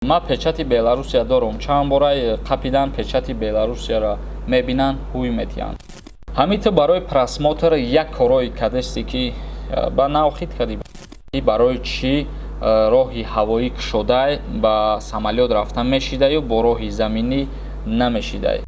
Ман печати Беларусия дорум. Чанд бора қапидан, печати Беларусияро мебинанд, ҳуй метиҳанд. Ҳамин ту барои просмотр як корое кардасте, ки ба нав хит кардӣ. Барои чӣ роҳи ҳавоӣ кушодай, ба самолёт рафта мешидаю, бо роҳи заминӣ намешидай?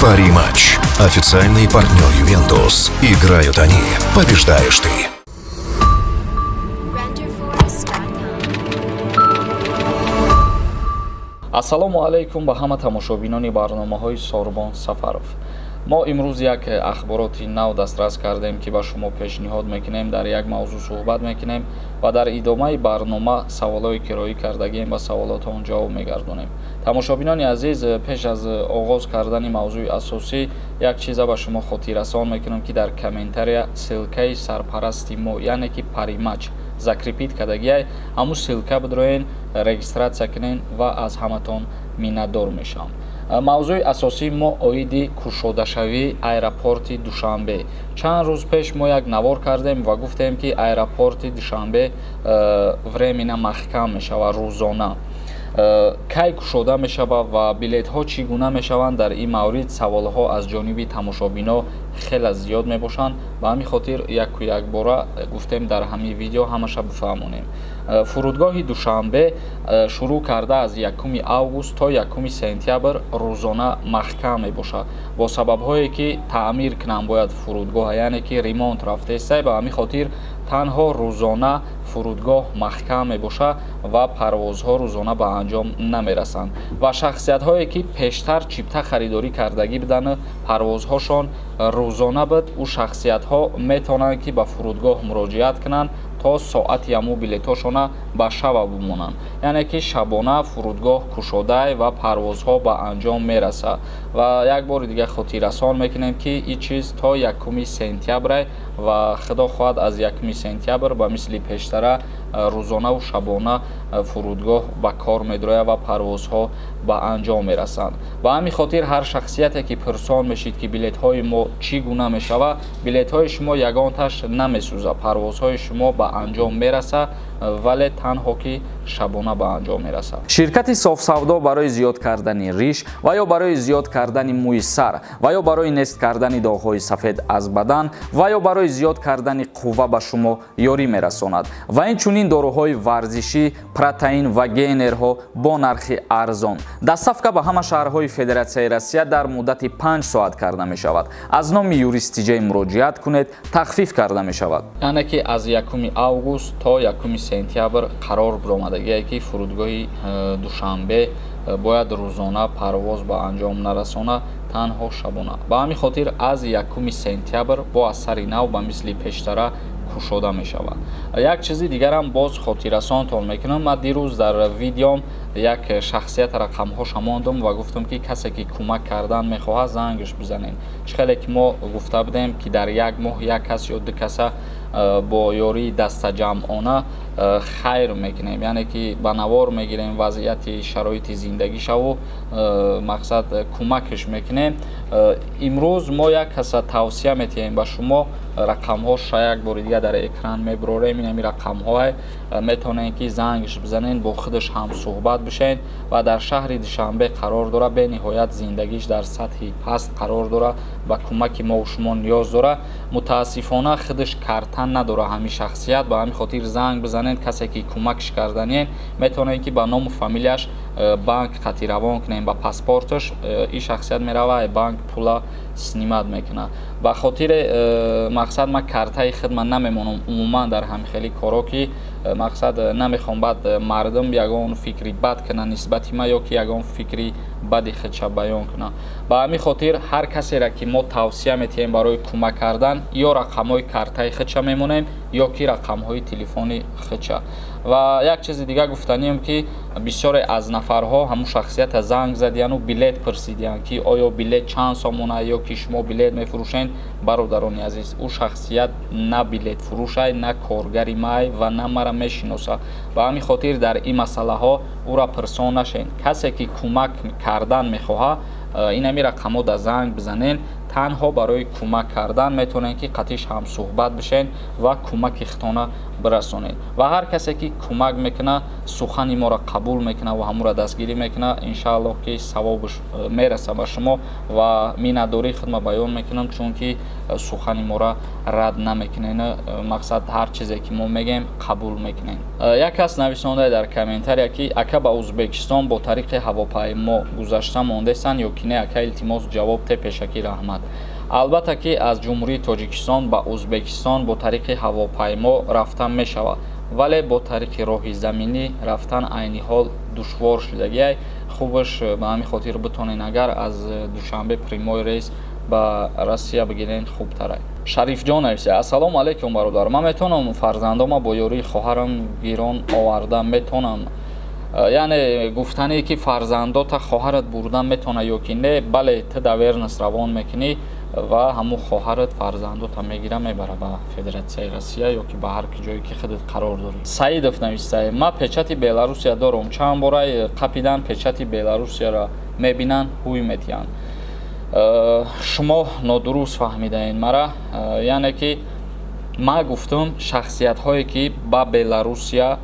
Пари-матч. Официальный партнер «Ювентус». Играют они. Побеждаешь ты. Renderforest.com. Ассалому алайкум ба ҳама тамошобинони барномаҳои Сорбон Сафаров. Мо имрӯз як ахбороти нав дастрас кардем, ки ба шумо пешниҳод мекунем, дар як мавзӯъ суҳбат мекунем ва дар идомаи барнома саволҳое ки роӣ кардагием, ба саволотон ҷавоб мегардонем. Тамошобинони азиз, пеш аз оғоз кардани мавзӯи асосӣ як чиза ба шумо хотиррасон мекунам, ки дар комментария ссылкаи сарпарасти мо, яъне ки Паримач, закрепить кардагиай, ҳамун ссылка бидроен, регистрация кунен ва аз ҳаматон миннатдор мешавам. Мавзӯи асосии мо оиди кушодашавии аэропорти Душанбе. Чанд рӯз пеш мо як навор кардем ва гуфтем, ки аэропорти Душанбе временно маҳкам мешавад рӯзона. Кай кушода мешавад ва билетҳо чӣ гуна мешаванд, дар ин маврид саволҳо аз ҷониби тамошобино хеле зиёд мебошанд. Ба ҳамин хотир яку якбора гуфтем, дар ҳамин видео ҳамаша бифаҳмонем. Фурудгоҳи Душанбе шурӯъ карда аз 1 август то 1 сентябр рӯзона маҳкам мебошад, бо сабабҳое ки таъмир кунанд бояд фурудгоҳа, яъне ки ремонт рафтаестай. Ба ҳамин хотир танҳо рӯзона фурудгоҳ маҳкам мебошад ва парвозҳо рӯзона ба анҷом намерасанд. Ва шахсиятҳое ки пештар чипта харидорӣ кардагӣ буданд, парвозҳошон рӯзона буд, ӯ шахсиятҳо метавонанд, ки ба фурудгоҳ муроҷиат кунанд, то соати ҳамун билетҳошона ба шаба бимонанд, яъне ки шабона фурудгоҳ кушодай ва парвозҳо ба анҷом мерасад. Ва як бори дигар хотиррасон мекунем, ки ин чиз то 1 сентябрай ва худо хоҳад, аз 1 сентябр ба мисли пештара рӯзонаву шабона фурудгоҳ ба кор медрояд ва парвозҳо ба анҷом мерасанд. Ба ҳамин хотир ҳар шахсияте ки пурсон мешид, ки билетҳои мо чӣ гуна мешавад, билетҳои шумо ягонташ намесӯзад, парвозҳои шумо ба анҷом мерасад, вале танҳо ки шабона ба анҷом мерасад. Ширкати Софсавдо барои зиёд кардани риш ва ё барои зиёд кардани мӯи сар ва ё барои нест кардани доғҳои сафед аз бадан ва ё барои зиёд кардани қувва ба шумо ёрӣ мерасонад ва инчунин доруҳои варзишӣ, протеин ва гейнерҳо бо нархи арзон. Доставка ба ҳама шаҳрҳои Федератсияи Россия дар муддати 5 соат карда мешавад. Аз номи Юристиҷай муроҷиат кунед, тахфиф карда мешавад. Яъне ки аз 1 август то 1 сентябр қарор баромадагие, ки фурудгоҳи Душанбе бояд рӯзона парвоз ба анҷом нарасона, танҳо шабона. Ба ҳамин хотир аз 1 сентябр бо аз сари нав ба мисли пештара кушода мешавад. Як чизи дигарам боз хотиррасонтон мекунам. Ман дирӯз дар видеом як шахсият рақамҳоша мондум ва гуфтам, ки касе ки кӯмак кардан мехоҳад, зангаш бизанед. Чӣ хеле ки мо гуфта будем, ки дар як моҳ як кас ё ду каса бо ёрии дастаҷамъона хайр мекунем, яъне ки ба навор мегирем вазъияти шароити зиндагишаву мақсад кӯмакш мекунем. Имрӯз мо як каса тавсия метиҳем ба шумо. Рақамҳоша як бори дигар дар экран мебурорем. Ин ҳами рақамҳое, метавонед, ки зангш бизанед, бо худаш ҳамсӯҳбат бишавед ва дар шаҳри Душанбе қарор дорад, бениҳоят зиндагиш дар сатҳи паст қарор дорад, ба кӯмаки мову шумо ниёз дорад. Мутаассифона, худаш карта надорад ҳамин шахсият. Ба ҳамин хотир занг бизанед. Касе ки кӯмакш карданиен, метавонед, ки ба ному фамилияш банк қатӣ равон кунем, ба паспорташ. Ин шахсият мерава, банк пула снимать мекунад. Ба хотири мақсад ман картаи худма намемонам умуман дар ҳамин хели коро, ки мақсад намехоҳам баъд мардум ягон фикри бад кунанд нисбати ман ё ки ягон фикри бади худша баён кунанд. Ба ҳамин хотир ҳар касеро ки мо тавсия метиҳем барои кӯмак кардан, ё рақамҳои картаи худша мемонем, ё ки рақамҳои телефони худша. Ва як чизи дигар гуфтанием, ки бисёре аз нафарҳо ҳамун шахсията занг задияну билет пурсидиянд, ки оё билет чанд сомона ё ки шумо билет мефурӯшед. Бародарони азиз, ӯ шахсият на билетфурӯшай, на коргари май ва на мара мешиносад. Ба ҳамин хотир дар ин масъалаҳо ӯра пурсон нашед. Касе ки кӯмак кардан мехоҳад, ин ҳами рақамҳо да занг бизанед. Танҳо барои кӯмак кардан метавонед, ки қатиш ҳамсӯҳбат бишен ва кӯмаки худтона бирасонед. Ва ҳар касе ки кӯмак мекуна, сухани моро қабул мекуна ва ҳамуро дастгирӣ мекуна, иншааллоҳ, ки савобаш мераса ба шумо. Ва миннатдории худма баён мекунам, чунки сухани моро рад намекунен, мақсад, ҳар чизе ки мо мегӯем, қабул мекунем. Як кас нависонда дар комментария, ки ака, ба Узбекистон бо тариқи ҳавопаймо гузашта мондесанд ё ки не? Ака, илтимос, ҷавоб те, пешакӣ раҳмат. Албатта, ки аз Ҷумҳурии Тоҷикистон ба Узбекистон бо тариқи ҳавопаймо рафтан мешавад, вале бо тариқи роҳи заминӣ рафтан айни ҳол душвор шудагиай. Хубаш ба ҳамин хотир, битонен, агар аз Душанбе прямой рейс ба Россия бигирен, хубтарай. Шарифҷон нависа: «Ассалому алайкум, бародар, ман метавонам фарзандома бо ёрии хоҳарам гирон оварда метавонам?» Яъне гуфтане, ки фарзандота хоҳарат бурдан метавона ё ки не. Бале, ту доверенность равон мекунӣ ва ҳамун хоҳарат фарзандота мегира, мебара ба Федератсияи Россия ё ки ба ҳар ҷое ки худат қарор дорӣ. Саидов нависае: «Ман печати Беларусия дорам, чанд бора қапидан, печати Беларусияро мебинанд, ҳуй метиҳанд». Шумо нодуруст фаҳмидаед мара. Яъне ки ман гуфтум, шахсиятҳое ки ба Беларусия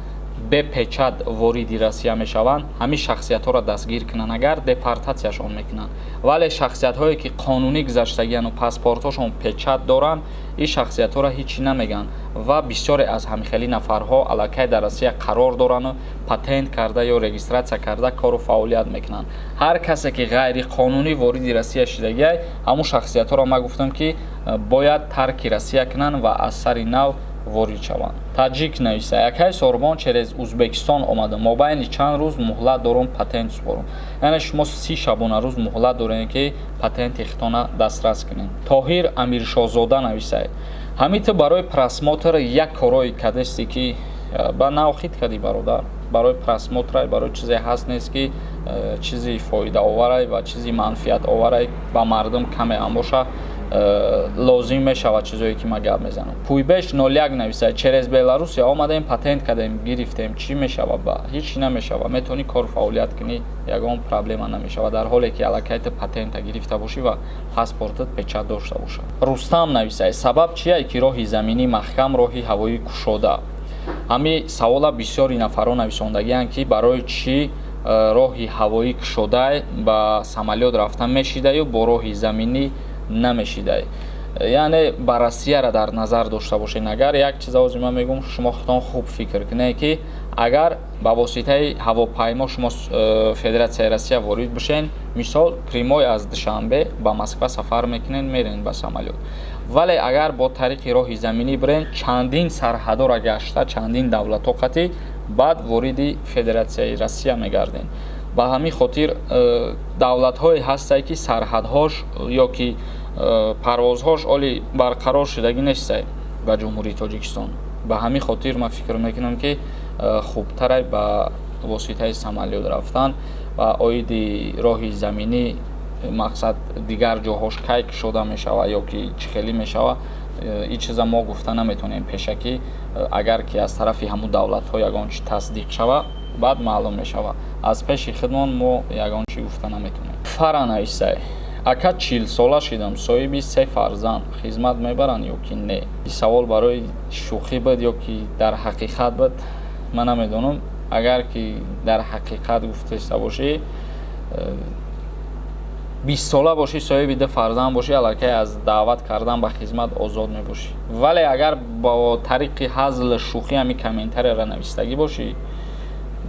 бе печат вориди Россия мешаванд, ҳамин шахсиятҳоро дастгир кунанд агар, депортатсияшон мекунанд. Вале шахсиятҳое ки қонунӣ гузаштагиану паспортҳошон печат доранд, ин шахсиятҳоро ҳеҷ чӣ намегӯянд. Ва бисёре аз ҳамихелӣ нафарҳо аллакай дар Россия қарор дорану патент карда ё регистрация карда кору фаъолият мекунанд. Ҳар касе ки ғайриқонунӣ вориди Россия шудагиай, ҳамун шахсиятҳоро ман гуфтам, ки бояд тарки Россия кунанд ва аз сари нав ворид шаванд. Таҷик нависа: «Якай Сорбон, через Узбекистон омадам, мобайни чанд рӯз муҳлат дорум патент супорум?» Яъне шумо 30 шабонарӯз муҳлат дорем, ки патенти худтона дастрас кунед. Тоҳир Амиршоҳзода нависае: «Ҳамин ту барои просмотр як корое кардасти, ки ба нав хит кардӣ, бародар. Барои просмотрай, барои чизе ҳаст нест, ки чизи фоидаоварай ва чизи манфиатоварай ба мардум каме ҳам боша, лозим мешавад чизое ки ман гап мезанам». Пуйбеш 01 нависад: «Через Беларусия омадем, патент кардем, гирифтем, чӣ мешавад?» Ба ҳеҷ намешавад, метавонӣ кор фаъолият кунӣ, ягон проблема намешавад, дар ҳоле ки аллакай ту патента гирифта бошӣ ва паспортат печат дошта бошад. Рустам нависад: «Сабаб чие, ки роҳи заминӣ маҳкам, роҳи ҳавоӣ кушода?» Ҳамин савола бисёри нафарон нависондагианд, ки барои чӣ роҳи ҳавоӣ кушодай, ба самолёт рафта мешидаю, бо роҳи заминӣ намешидай. Яъне ба Россияра дар назар дошта бошед агар, як чиз ози ман мегӯм, шумо худтон хуб фикр кунед, ки агар ба воситаи ҳавопаймо шумо Федератсияи Россия ворид бошед, мисол, прямой аз Душанбе ба Москва сафар мекунед, мерен ба самолёт. Вале агар бо тариқи роҳи заминӣ бирен, чандин сарҳадора гашта, чандин давлатҳо қатӣ, баъд вориди Федератсияи Россия мегардем. Ба ҳамин хотир давлатҳое ҳастанд, ки сарҳадҳош ё ки парвозҳош оли барқарор шудагӣ нестанд ба Ҷумҳурии Тоҷикистон. Ба ҳамин хотир ман фикр мекунам, ки хубтарай ба воситаи самолёт рафтан. Ва оиди роҳи заминӣ, мақсад, дигар ҷоҳош кай кушода мешавад ё ки чӣ хелӣ мешавад, ин чиза мо гуфта наметавонем пешакӣ. Агар ки аз тарафи ҳамун давлатҳо ягон чи тасдиқ шавад, баъд маълум мешавад. Аз пеши худмон мо ягон чи гуфта наметавонем. Фара нависай: «Ака, 40-сола шидам, соҳиби се фарзанд, хизмат мебаранд ё ки не?» Ин савол барои шӯхӣ буд ё ки дар ҳақиқат буд, ман намедонам. Агар ки дар ҳақиқат гуфтаиста бошӣ, 20-сола бошӣ, соҳиби ду фарзанд бошӣ, аллакай аз даъват кардан ба хизмат озод мебошӣ. Вале агар бо тариқи ҳазл, шӯхӣ ҳамин комментарияро навистагӣ бошӣ,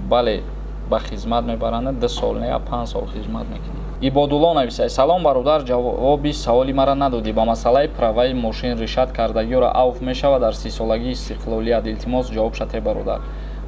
бале, ба хизмат мебаранд, 2 сол не, 5 сол хизмат мекунӣ. Ибодулло нависад: «Салом, бародар, ҷавоби саволи маро надодӣ. Ба масъалаи праваи мошин решать кардагиёро авф мешавад дар 30-солагии истиқлолият? Илтимос, ҷавоб шате, бародар».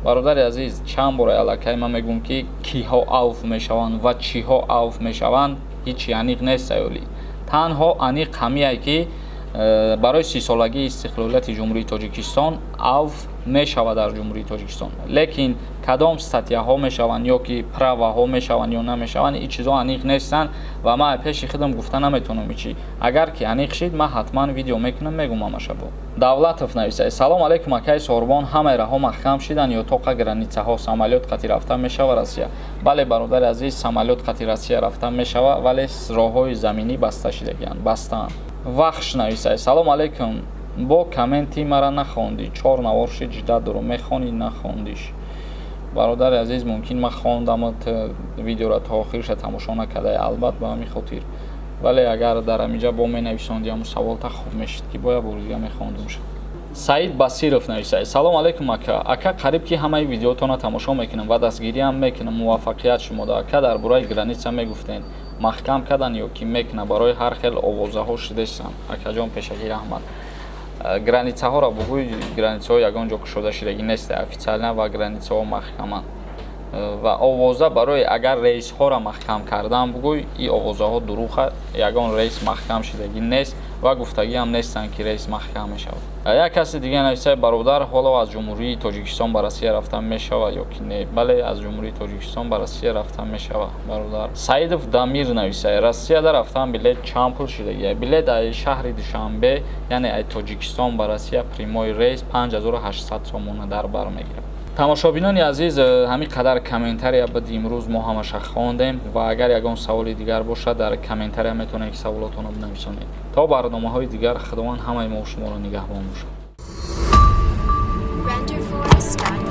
Бародари азиз, чанд бора аллакай ман мегӯям, ки киҳо авф мешаванд ва чиҳо авф мешаванд, ҳеҷ аниқ нест. Саёлӣ танҳо аниқ ҳамие, ки Барои 30-солагии истиқлолияти Ҷумҳурии Тоҷикистон авф мешавад дар Ҷумҳурии Тоҷикистон, лекин кадом статьяҳо мешаванд ё ки праваҳо мешаванд ё намешаванд, ин чизҳо аниқ нестанд ва ман пеши худам гуфта наметавонам. Ичи агар ки аниқ шид, ман ҳатман видео мекунам, мегум ҳамаша. Бо Давлатов нависад: «Салом алейкум, акаи Сорбон, ҳамаи раҳо маҳкам шиданд ё тоқа границаҳо? Самолёт қати рафта мешава Россия?» Бале, бародари азиз, самолёт қати Россия рафта мешава, вале роҳҳои заминӣ баста шидагианд, бастаанд. Вахш нависад: «Салом алейкум, бо комменти мара нахондӣ, чор навор шид, ждать дорум, мехонӣ, нахондиш?» Бародари азиз, мумкин ман хондам, видеоро то охириша тамошо накардай, албат, ба ҳамин хотир. Вале агар дар ҳаминҷа бо менависонди ҳамун саволта, хуб мешид, ки бояд бори дига мехондумша. Саид Басиров нависад: «Салом алейкум, ака. Ака, қариб ки ҳамаи видеотонро тамошо мекунам ва дастгириам мекунам. Муваффақият шумода. Ака, дар бораи граница мегуфтем, маҳкам кардан ё ки мекуна? Барои ҳар хел овозаҳо шудестам. Акаҷон, пешакӣ раҳмат». Границаҳоро бугӯй, границаҳо ягон ҷо кушода шудагӣ нест официально ва границаҳо маҳкаманд. Ва овоза барои агар рейсҳоро маҳкам кардан бугӯй, ин овозаҳо дурӯға, ягон рейс маҳкам шудагӣ нест ва гуфтагиам нестанд, ки рейс маҳкам мешавад. Як каси дига нависад: «Бародар, ҳоло аз Ҷумҳурии Тоҷикистон ба Россия рафтан мешавад ё ки не?» Бале, аз Ҷумҳурии Тоҷикистон ба Россия рафтан мешавад, бародар. Саидов Дамир нависад: «Россияда рафтан билет чанд пул шудагия?» Билет аз шаҳри Душанбе, яъне аз Тоҷикистон ба Россия, прямой рейс 5800 сомона дар бар мегирад. Тамошобинони азиз, ҳамин қадар комментария буд имрӯз, мо ҳамаша хондем ва агар ягон саволи дигар бошад, дар комментария метавонед, ки саволотонро бинависонед. То барномаҳои дигар, Худованд ҳамаи мо шуморо нигаҳбон бошад. Renderforest.ai.